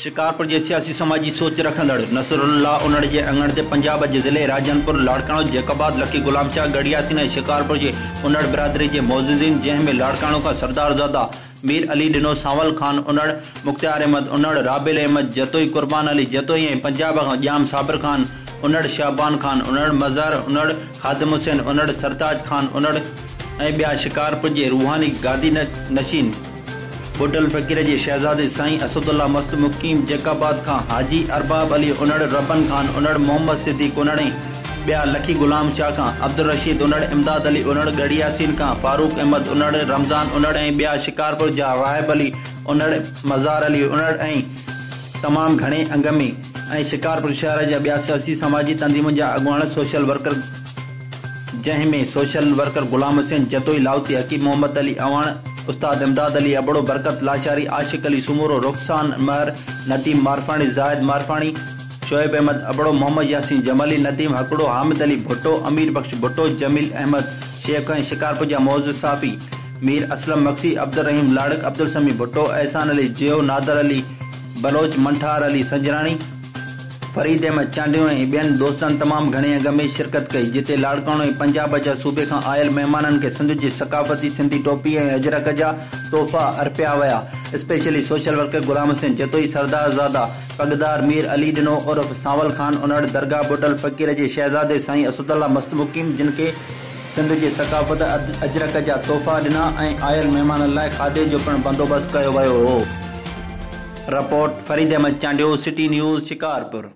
شڪارپور جي سياسي سماجي سوچ رکندڙ نصرالله انڙ جي اڱڻ تي پنجاب جي ضلعي راجنپور، لاڙڪاڻو، جيڪب آباد، لکي غلام شاهه، ڳڙهي ياسين ۽ شڪارپور جي انڙ برادري جي معززين جنهن ۾ لاڙڪاڻو کان سردار زاده مير علي ڏنو، سانول خان انڙ، مختيار احمد انڙ، رابيل احمد جتوئي، قربان علي جتوئي ۽ پنجاب کان ڄام صابر خان انڙ، شعبان خان انڙ، مظهر انڙ، خادم حسين انڙ، سرتاج خان انڙ ۽ ٻيا شڪارپور جي روحاني گادي نشين ٻڍل فقير جي شهزادي سائين اسدالله مست مقيم جيڪب آباد کان حاجي ارباب علي انڙ، ربن خان انڙ، محمد صديق انڙ ۽ ٻيا لکي غلام شاهه کان عبدالرشيد انڙ، امداد علي انڙ، ڳڙهي ياسين کان فاروق احمد انڙ، رمضان انڙ ۽ ٻيا شڪارپور جا راهب علي انڙ، مزار علي انڙ ۽ تمام گهڻي انگ ۾ ۽ شڪارپور شهر جا ٻيا سياسي سماجي تنظيمن جا اڳواڻ سوشل ورڪر جنهن ۾ سوشل ورڪر غلام حسين جتوئي، لاهوتي حڪيم محمد علي اعواڻ، استاد امداد علي ابڙو، برڪت لاشاري، عاشق علي سومرو، رخسان مهر، نديم مارفاڻي، زاهد مارفاڻي، شعيب احمد ابڙو، محمد ياسين جمالي، نديم هڪڙو، حامد علي ڀٽو، امير بخش ڀٽو، جميل احمد شيخ ۽ شڪارپور جا معزز صحافي مير اسلم مگسي، عبدالرحيم لاڙڪ، عبدالسميع ڀٽو، احسان علي جيهو، نادر علي بلوچ، منٺار علي سنجراڻي، فريد احمد چانڊيو ۽ ٻين دوستن تمام گهڻي انگ ۾ شرڪت ڪئي، جتي لاڙڪاڻو ۽ پنجاب جا صوبي کان آيل مهمانن کي سنڌ جي ثقافتي سنڌي ٽوپي ۽ اجرڪ جا تحفا ارپيا ويا. Specially social worker Ghulam Hussain Jatoi, Sardar Zada پڳدار مير علي ڏنو عرف سانول خان انڙ، درگاهه ٻڍل فقير جي شهزادي سائين اسدالله مست مقيم جن کي سنڌ جي ثقافت اجرڪ جا تحفا ڏنا ۽ آيل مهمانن لاء کاڌي جو پڻ بندوبست ڪيو ويو هو. Report, Farid Ahmed Chandio, city news, Shikarpur.